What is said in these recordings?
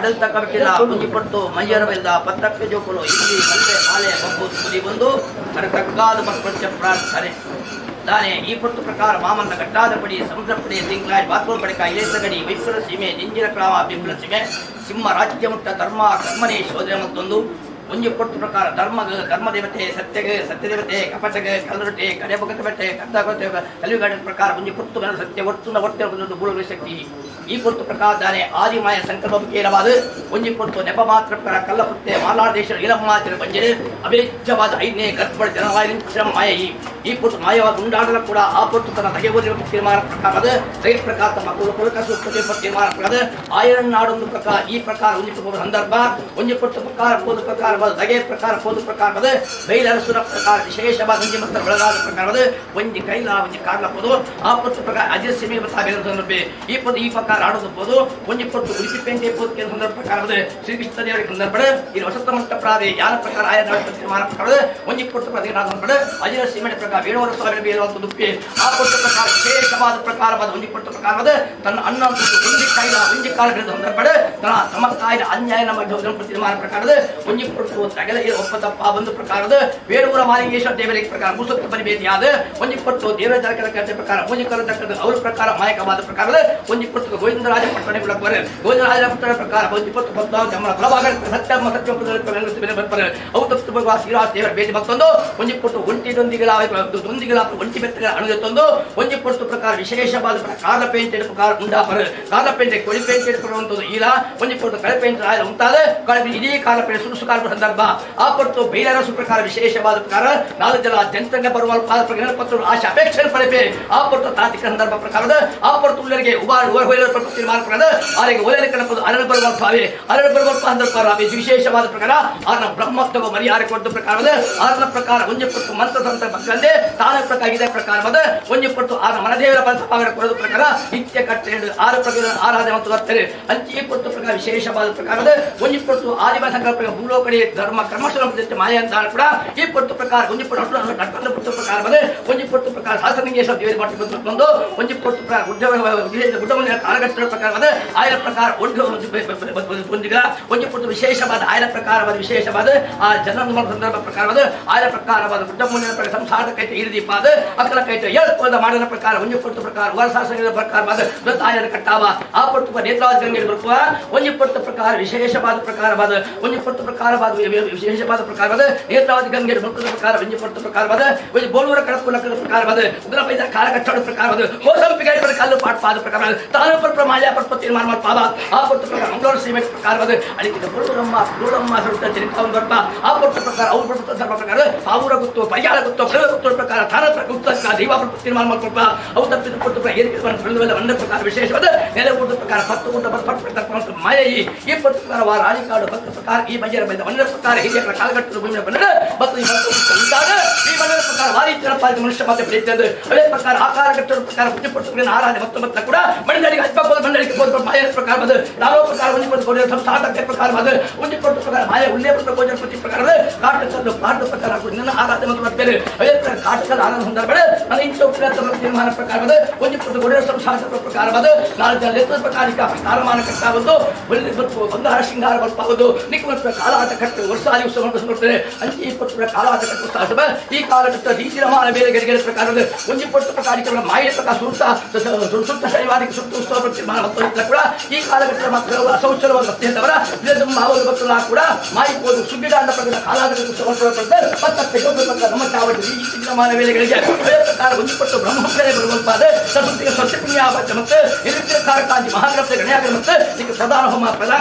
ಆಡಳಿತ ಕಮಿಟಿದ ಒಂಜಿ ಪೊರ್ತು ಮಯ್ಯರ ಬೈದ ಪತ್ತಕ್ಕೆ ಜೋಕುಲು ಇಲ್ಲಿ ಮಲ್ಲೆ ಮಾಲೆ ಬಬ್ಬು ಸುದಿ ಬಂದು ತಗ್ಗಾದ ಪ್ರಪಂಚ ಪ್ರಾರ್ಥನೆ ದಾನೆ ಈ ಪೊರ್ತು ಪ್ರಕಾರ ಮಾಮನ್ನ ಗಟ್ಟಾದ ಪಡಿ ಸಮುದ್ರ ಪಡಿ ತಿಂಗಳಾಯ್ ಬಾತ್ರೋಲ್ ಪಡಿಕ ಇಲೇಸಗಡಿ ವೈಫಲ ಸೀಮೆ ಜಿಂಜಿರ ಕ್ರಾಮ ಬಿಂಬಲ ಸೀಮೆ ಸಿಂಹ ರಾಜ್ಯ ಮುಟ್ಟ ಧರ್ಮ ಕರ್ಮನೇ ಶೋಧನೆ ಮತ್ತೊಂದು ಒಂಜಿ ಪೊರ್ತು ಪ್ರಕಾರ ಧರ್ಮ ಧರ್ಮದೇವತೆ ಸತ್ಯಗೆ ಸತ್ಯದೇವತೆ ಕಪಟಗೆ ಕಲ್ಲರೊಟ್ಟೆ ಕಡೆಬಗತ ಬೆಟ್ಟೆ ಕದ್ದ ಕಲಿಯುಗಾಡಿನ ಪ್ರಕಾರ ಒಂಜಿ ಪೊರ್ತು ಬೆನ ಸತ್ಯ ಒರ್ತುನ ಒರ್ತೆ ಒಂದು ಭೂಲೋಕ ಶಕ್ತಿ. ಈ ಪೊರ್ತು ಪ್ರಕಾರ ದಾನೆ ಆದಿಮಾಯ ಸಂಕಲ್ಪ ಕೇರವಾದ ಒಂಜಿ ಪೊರ್ತು ನೆಪ ಮಾತ್ರ ಪ್ರಕಾರ ಕಲ್ಲಪುತ್ತೆ ಮಾಲಾದೇಶ ಇಲಮ್ಮಾಚರ ಬಂಜರೆ ಅವೇಚ್ಛವಾದ ಐದನೇ ಗರ್ಭ ಜನವಾಯ ಮಾಯ ಈ ಈ ಪೊರ್ತು ಮಾಯವಾದ ಉಂಡಾಡಲ ಕೂಡ ಆ ಪೊರ್ತು ತನ್ನ ತಗೆಗೋದಿರುವ ತೀರ್ಮಾನ ಪ್ರಕಾರದ ರೈತ ಪ್ರಕಾರ ತಮ್ಮ ಕುಲಕ ಸೂಕ್ಷ್ಮ ತೀರ್ಮಾನ ಪ್ರಕಾರ ಆಯರನ್ ನಾಡೊಂದು ಪ್ರಕಾರ ಈ ಪ್ರಕಾರ ಒಂಜಿ ಪೊರ್ತು ಸಂದರ್ಭ ಒಂಜಿ ಪೊರ್ತು ಪ್ರಕಾರ ಪೋದು ಪ್ರಕಾರ ದಗೆ ಪ್ರಕಾರ ಪೋದು ಪ್ರಕಾರದ ಬೈಲರಸುರ ಪ್ರಕಾರ ವಿಶೇಷವಾದ ಒಂಜಿ ಮತ್ತು ಬೆಳಗಾದ ಪ್ರಕಾರದ ಒಂಜಿ ಕೈಲ ಒಂಜಿ ಕಾರ್ಲ ಪೋದು ಆ ಪೊರ್ತು ಪ್ರಕಾರ ಅಜಯ ಸೀಮೆ ಮತ್ತು ಸಂದರ್ಭ ಈ ಪೊರ್ತು ಈ ಪ್ರಕಾರ ಆಡೋದು ಪೋದು ಒಂಜಿ ಪೊರ್ತು ಉಡುಪಿ ಪೇಂಟೆ ಪೋದು ಸಂದರ್ಭ ಪ್ರಕಾರದ ಶ್ರೀಕೃಷ್ಣ ದೇವರಿಗೆ ಸಂದರ್ಭ ಇದು ವಸಂತ ಮಂಟ ಪ್ರಾದೆ ಯಾರ ಪ್ರಕಾರ ಆಯ ತೀರ್ಮಾನ ಪ್ರಕಾರದ ಒಂಜಿ ಪೊರ್ತು ಪ್ರಕಾರ ಅಜಯ ಸೀಮೆ ಪ್ರಕಾರ ವೇಣುವರ ಸ್ವಾಮಿ ಬೇರುವಂತ ದುಪ್ಪಿ ಆ ಪೊರ್ತು ಪ್ರಕಾರ ವಿಶೇಷವಾದ ಪ್ರಕಾರವಾದ ಒಂಜಿ ಪೊರ್ತು ಪ್ರಕಾರವಾದ ತನ್ನ ಅನ್ನ ಒಂಜಿ ಕಾಯಿಲ ಒಂಜಿ ಕಾಲ ಹಿಡಿದ ಸಂದರ್ಭ ತನ್ನ ತಮ್ಮ ಕಾಯಿನ ಅನ್ಯಾಯ ನಮ್ಮ ತೀರ್ಮಾನ ಪ್ರಕಾರದ ಒಂಜಿ ಪೊರ್ತು ತಗಲ ಒಪ್ಪತಪ್ಪ ಒಂದು ಪ್ರಕಾರದ ವೇಣುವರ ಮಾಲಿಂಗೇಶ್ವರ ದೇವರಿಗೆ ಪ್ರಕಾರ ಮುಸುತ್ತ ಪರಿಭೇದಿಯಾದ ಒಂಜಿ ಪೊರ್ತು ದೇವರ ಜಲಕದ ಕಥೆ ಪ್ರಕಾರ ಒಂಜಿ ಕರ ತಕ್ಕದ ಅವರ ಪ್ರಕಾರ ಮಾಯಕವಾದ ಪ್ರಕಾರದ ಒಂಜಿ ಪೊರ್ತು ಗೋವಿಂದರಾಜ ಪಟ್ಟಣ ಗೋವಿಂದರಾಜ ಪಟ್ಟಣ ಪ್ರಕಾರ ಒಂಜಿ ಪೊರ್ತು ಪದ್ಮ ಜಮ್ಮನ ಕುಲಭಾಗ ಸತ್ಯಮ್ಮ ಸತ್ಯ ಅವು ತಪ್ಪು ಶ್ರೀರಾಜ ದೇವರ ಭೇಟಿ ಮತ್ತೊಂದು ಒಂಜಿ ಪೊರ್ತು ಒಂಟಿದೊಂದಿಗಳ ದೊಂದಿಗಳ ಒಂಟಿ ಬೆತ್ತಗಳ ಅಣುಗೆತ್ತೊಂದು ಒಂಜಿ ಪೊರ್ತು ಪ್ರಕಾರ ವಿಶೇಷವಾದ ಕಾದ ಪೇಂಟ್ ಪ್ರಕಾರ ಉಂಡಾಪರ ಕಾದ ಪೇಂಟೆ ಕೊಳಿ ಪೇಂಟೆ ಬರುವಂಥದ್ದು ಈಲ ಒಂಜಿ ಪೊರ್ತು ಕಳೆ ಪೇಂಟ್ ಆಯ್ದ ಉಂಟಾದ ಕಳೆ ಇಡೀ ಕಾಲ ಪೇಂಟ್ ಸುರುಸು ಕಾಲ ಸಂದರ್ಭ ಆ ಪೊರ್ತು ಬೈಲರಸು ಪ್ರಕಾರ ವಿಶೇಷವಾದ ಪ್ರಕಾರ ನಾಲ್ಕು ಜನ ಜನತಂಗ ಬರುವ ಪತ್ರ ಆಶೆ ಅಪೇಕ್ಷೆ ಪಡೆಪೆ ಆ ಪೊರ್ತು ತಾಂತ್ರಿಕ ಸಂದರ್ಭ ಪ್ರಕಾರದ ಆ ಪೊರ್ತು ಉಳ್ಳರಿಗೆ ಉಬಾರ್ ತೀರ್ಮಾನ ಪ್ರಕಾರ ಆರಿಗೆ ಒಲೆಯ ಕಣಪದು ಅರಳು ಬರುವ ಭಾವಿ ಅರಳು ಬರುವ ಸಂದರ್ಭ ವಿಶೇಷವಾದ ಪ್ರಕಾರ ಆರ್ನ ಬ್ರಹ್ಮತ್ವ ಮರ್ಯಾದೆ ಕೊಟ್ಟ ಪ್ರಕಾರದ ಆರ್ನ ಪ್ರಕಾರ ಒಂಜಿ ಪೊರ್ತು ಮಂತ್ರ ತಂತ್ರ ಮಕ್ಕಳಂದೆ ತಾನ ಪ್ರಕಾರ ಇದೆ ಪ್ರಕಾರವಾದ ಒಂಜಿ ಪೊರ್ತು ಆರ್ನ ಮನದೇವರ ಬಲಸಭಾಗರ ಕೊಡೋದು ಪ್ರಕಾರ ನಿತ್ಯ ಕಟ್ಟೆ ಆರು ಪ್ರಕಾರ ಆರಾಧನೆ ಮತ್ತು ಬರ್ತಾರೆ ಅಂಚಿ ಪೊರ್ತು ಪ್ರಕಾರ ವಿಶೇಷವಾದ ಪ್ರಕಾರದ ಒಂಜಿ ಪೊರ್ತು ಆದಿಮ ಸಂಕಲ್ಪ ಭೂಲೋಕಡೆ ಧರ್ಮ ಕರ್ಮಶಲ ಮಾಯ ಅಂತ ಕೂಡ ಈ ಪೊರ್ತು ಪ್ರಕಾರ ಒಂಜಿ ಪೊರ್ತು ನಡ್ಕೊಂಡು ಪೊರ್ತು ಪ್ರಕಾರವಾದ ಒಂಜಿ ಪೊರ್ತು ಪ್ರಕಾರ ಶಾಸನಂಗೇಶ್ವರ ದೇವರ ಮಠ ಬಂದು ಒಂಜಿ ಪೊರ್ತು ಪ್ರಕಾರ ಗುಡ್ಡ ಕಾಲಘಟ್ಟದ ಪ್ರಕಾರವಾದ ಆಯರ ಪ್ರಕಾರ ಒಂದು ಒಂದಿಗ ಒಂಜಿ ಪೊರ್ತು ವಿಶೇಷವಾದ ಆಯರ ಪ್ರಕಾರವಾದ ವಿಶೇಷವಾದ ಆ ಜನನ ಸಂದರ್ಭ ಪ್ರಕಾರವಾದ ಆಯರ ಪ್ರಕಾರವಾದ ಗುಡ್ಡ ಮುಂದಿನ ಪ್ರಕಾರ ಸಂಸಾರದ ಕೈತ ಹಿರಿದೀಪಾದ ಅಕಲ ಕೈತ ಏಳ್ಕೋದ ಮಾಡಿದ ಪ್ರಕಾರ ಒಂಜಿ ಪೊರ್ತು ಪ್ರಕಾರ ವರಸಾಸನ ಪ್ರಕಾರವಾದ ಆಯರ ಕಟ್ಟಾವ ಆ ಪೊರ್ತು ನೇತ್ರಾವತಿ ಗಂಗೆ ಬರುವ ಒಂಜಿ ಪೊರ್ತು ಪ್ರಕಾರ ವಿಶೇಷವಾದ ಪ್ರಕಾರವಾದ ಒಂಜಿ ಪೊರ್ತು ಪ್ರಕಾರವಾದ ವಿಶೇಷವಾದ ಪ್ರಕಾರವಾದ ನೇತ್ರಾವತಿ ಗಂಗೆ ಬರುವ ಪ್ರಕಾರ ಒಂಜಿ ಪೊರ್ತು ಪ್ರಕಾರವಾದ ಒಂಜಿ ಬೋಳೂರ ಕಡಪುಲಕದ ಪ್ರಕಾರವಾದ ಉಗ್ರ ಪೈದ ಕಾಲಕಟ್ಟಡ ಪ್ರಕಾರವಾದ ಕೋಸಂಪಿಗೆ ಕಲ್ಲು ಪಾಟ್ಪಾದ ಪ್ರಕಾರ ತಾನು ಪರ್ಪ ಮಾಯಾ ಪರ್ಪ ತೀರ್ಮಾನ ಮಾಡ್ಪಾದ ಆ ಪೊರ್ತು ಪ್ರಕಾರ ಮಂಗಳೂರು ಸೀಮೆ ಪ್ರಕಾರವಾದ ಅಡಿಕೆ ಬೋಳೂರಮ್ಮ ಬೋಳಮ್ಮ ಸುತ್ತ ತಿರುಕಾವನ್ ಬರ್ಪ ಆ ಪೊರ್ತು ಪ್ರಕಾರ ಅವ್ರ ಪರ್ಪ ಪ್ರಕಾರ ಪಾವೂರ ಗುತ್ತು ಪರ್ಯಾಳ ಗುತ್ತು ಪ್ರಳ ಗುತ್ತು ಪ್ರಕಾರ ತಾನ ಗುತ್ತ ದೈವ ಪರ್ಪ ತೀರ್ಮಾನ ಮಾಡ್ಕೊಳ್ಪ ಅವು ತಪ್ಪಿದ ಪೊರ್ತು ಪ್ರಕಾರ ಏರಿಕೆ ಬಂದ ಒಂದ ಪ್ರಕಾರ ವಿಶೇಷವಾದ ನೆಲೆ ಊಟದ ಪ್ರಕಾರ ಪತ್ತು ಊಟ ಪಟ್ಟ ಮಾಯ ಈ ಈ ಪೊರ್ತು ಪ್ರಕಾರ ವಾರ ರಾಜಕಾಡು ಭಕ್ತ ಪ್ರಕಾರ ಈ ಮಜರ ಬಂದ ಒಂದರ ಪ್ರಕಾರ ಹಿರಿಯರ ಕಾಲಘಟ್ಟದ ಭೂಮಿಯ ಬಂದ ಮತ್ತು ಈ ಭಕ್ತ ಉಂಟಾದ ಈ ಮನೆಯ ಪ್ರಕಾರ ವಾರಿ ಪಾಲಿತ ಮನುಷ್ಯ ಮತ್ತೆ ಬೆಳೆಯುತ್ತದೆ. ಅದೇ ಪ್ರಕಾರ ಆಕಾರ ಕಟ್ಟಡ ಪ್ರಕಾರ ಪುಟ್ಟಿ ಪುಟ್ಟ ಆರಾಧನೆ ಮತ್ತು ಮತ್ತೆ ಕೂಡ ಮಂಡಳಿಗೆ ಹಚ್ಚಬಹುದು ಮಂಡಳಿಗೆ ಹೋದ ಮಾಯರ ಪ್ರಕಾರ ಬಂದು ನಾನೋ ಪ್ರಕಾರ ಒಂಜಿ ಪಟ್ಟು ಗೋಚರ ಸಂಸಾರಕ್ಕೆ ಪ್ರಕಾರ ಬಂದು ಒಂಜಿ ಪಟ್ಟು ಪ್ರಕಾರ ಮಾಯ ಉಲ್ಲೇ ಪಟ್ಟು ಗೋಚರ ಪ್ರತಿ ಪ್ರಕಾರದ ಕಾಟಕದ್ದು ಪಾಠ ಪ್ರಕಾರ ನಿನ್ನ ಆರಾಧನೆ ಮತ್ತು ಬರ್ತಾರೆ. ಅದೇ ಪ್ರಕಾರ ಕಾಟಕದ ಆನಂದ ಸಂದರ್ಭ ನನ್ನ ಇಂಚ ತೀರ್ಮಾನ ಪ್ರಕಾರ ಬಂದು ಒಂಜಿ ಪಟ್ಟು ಗೋಚರ ಸಂಸಾರ ಪ್ರಕಾರ ಬಂದು ನಾಲ್ಕು ಜನ ಲೆಕ್ಕದ ಪ್ರಕಾರ ಸ್ಥಾನಮಾನ ಕಟ್ಟ ಬಂದು ಒಳ್ಳೆ ಬತ್ತು ಬಂಗಾರ ಶೃಂಗಾರ ಬರ್ಪಾವುದು ನಿಕ್ಕುವಂತ ಕಾಲಾಟ ಕಟ್ಟು ವರ್ಷಾದಿ ಉತ್ಸವ ಮಾಡ್ತಾರೆ. ಅಂಚಿ ಪಟ್ಟು ಕಾಲಾಟ ಕಟ್ಟು ಉತ್ಸವ ಈ ಕಾಲಘಟ್ಟ ರೀತಿರಮಾನ ಬೇರೆ ಗೆರೆ ಪ್ರಕಾರದ ಒಂಜಿ ಪಟ್ಟು ಪ್ರಕಾರ ಮಾಯ ಪ್ರಕಾರ ಸುತ್ತ ಸುತ್ತ ಶನಿವಾರಕ್ಕೆ ಸುತ್ತ ಉತ್ಸವ ತೀರ್ಮಾನ ಮತ್ತು ಕೂಡ ಈ ಕಾಲಘಟ್ಟದ ಮಾತ್ರ ಅಸೌಚರವಾದ ಅತ್ಯಂತವರ ಮಾವಲು ಭಕ್ತರು ಕೂಡ ಮಾಯಿಕೋದು ಸುಗ್ಗಿದಾಂಡ ಪ್ರಕಾರ ಕಾಲಾಟ ಉತ್ಸವ ಮತ್ತೆ ನಮ್ಮ ಚಾವಡಿ ಈ ತೀರ್ಮಾನ ವೇಳೆಗಳಿಗೆ ಅದೇ ಪ್ರಕಾರ ಒಂಜಿ ಪಟ್ಟು ಬ್ರಹ್ಮೋತ್ಸವ ಬರುವಂತಾದ ಸಸುತ್ತಿಗೆ ಸ್ವಚ್ಛ ಪುಣ್ಯ ಮತ್ತು ನಿರುತ್ತಿರ ಕಾರಕಾಂಜಿ ಮಹಾಗ್ರಸ್ಥ ಗಣ್ಯಾಗರ ಮತ್ತು ಇದಕ್ಕೆ ಪ್ರಧಾನ ಹೋಮ ಪ್ರಧಾನ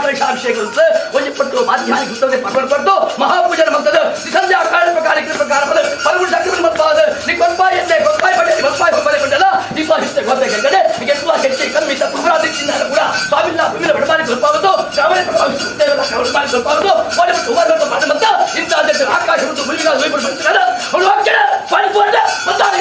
ಒಂಜಿ ಪಟ್ಟು ಮಾಧ್ಯಾಹ್ನ ಹುತ್ತದೆ ಪರ್ವತ ಪಟ್ಟು ಮಹಾಪೂಜನ ಮಂತದ ಸಂಧ್ಯಾ ಕಾಲ ಪ್ರಕಾರ ಪ್ರಕಾರ ಪರಗುಣ ಶಕ್ತಿ ಮತ್ತಾದ ನಿ ಗೊಪ್ಪಾಯಿ ಎಂದೆ ಗೊಪ್ಪಾಯಿ ಪಡೆ ಗೊಪ್ಪಾಯಿ ಹೊಬ್ಬಲೆ ಕೊಂಡಲ್ಲ ದೀಪ ಹಿತ್ತೆ ಗೊಬ್ಬೆ ಗೆಗಡೆ ನಿಗೆ ತುವಾ ಕೆಟ್ಟಿ ಕಮ್ಮಿ ತಪ್ಪು ಚಿನ್ನ ಕೂಡ ಸ್ವಾಮಿಲ್ಲ ಭೂಮಿನ ಬಡಮಾರಿ ಗೊಪ್ಪಾವದು ಶ್ರಾವಣ ಪ್ರಭಾವಿಸುತ್ತೇವಲ್ಲ ಬಡಮಾರಿ ಗೊಪ್ಪಾವದು ಮೊಲೆ ಮತ್ತು ಉವರ್ ಮಾಡ ಮತ್ತ ಇಂಥ ಆಕಾಶ ಮತ್ತು ಭೂಮಿಗ ವೈಪುರ ಬಂತದ ಅವಳು ವಾಕ್ಯ ಪಾಣಿಪುರದ ಮತ್ತಾನೆ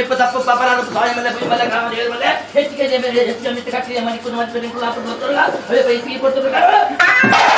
ಇಪ್ಪ ತಪ್ಪು ಪಾಪರಾದ ಸ್ವಾಮಿ ಮಲ್ಲೆ ಪುಜಿ ಮಲ್ಲೆ ಗ್ರಾಮ ದೇವರು ಮಲ್ಲೆ ಹೆಚ್ಚಿಗೆ ಹೆಚ್ಚು ಮಿತ್ತ ಕಟ್ಟಿಗೆ ಮನಿಕುನು ಮನ್ಪೆ ನಿಂಕುಲು ಆಪುಡು ಗೊತ್ತಲ್ಲ. ಅವೆ ಪೈ ಈ ಪೊರ್ತು ಪ್ರಕಾರ.